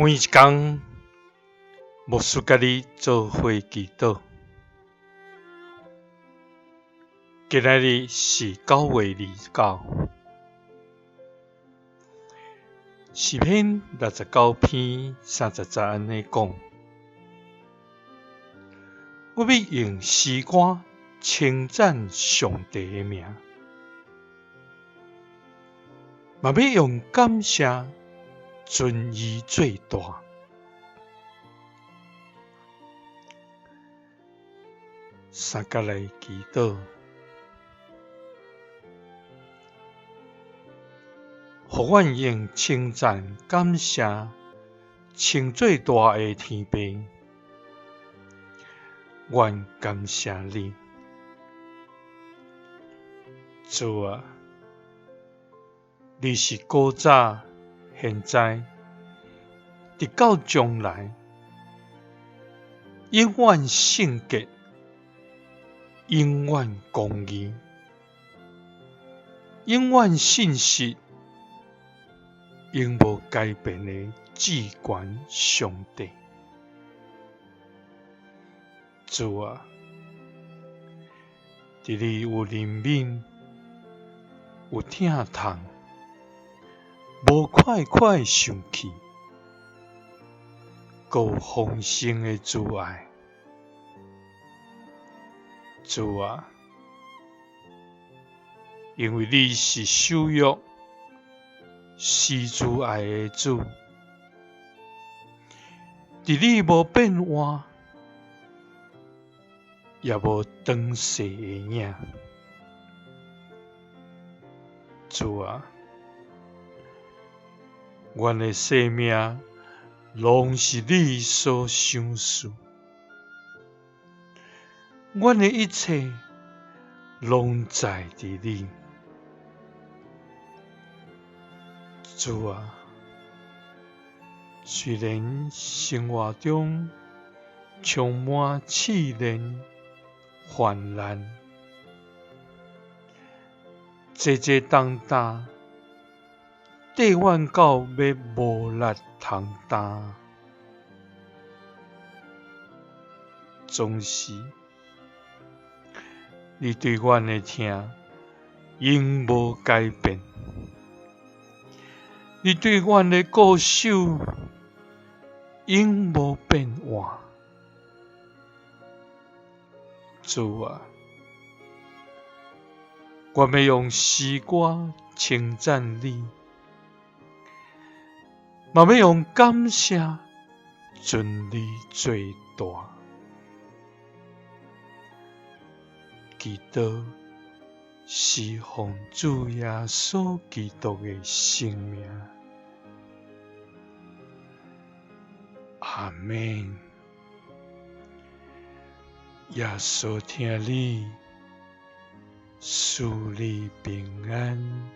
每一工，牧師佮你做伙祈禱。今仔日是9月29，詩篇69篇30節按呢講：我欲用詩歌稱讚上帝的名，嘛欲用感謝尊伊做大。三角來祈禱，予阮用稱讚感謝稱做大的天父，阮感謝你，主啊，你是古早、現在，直到將來，永遠聖潔、永遠公義、永遠信實、永無改變的至懸上帝。主啊，佇你有憐憫，有疼痛，無快快生氣，閣有豐盛的慈愛。主啊，因為你是守約、施慈愛的主，佇你無變換，也無轉逝的影。主啊，阮的生命攏是你所賞賜，阮的一切攏在佇你。主啊，雖然生活中充滿試煉、患難，濟濟重擔，綴阮到欲無力通擔，總是你對阮的疼永無改變，你對阮的顧守永無變換。主啊，我欲用詩歌稱讚你，嘛欲用感謝尊你做大。祈禱是奉主耶穌基督的聖名。阿們。耶穌疼你，賜你平安。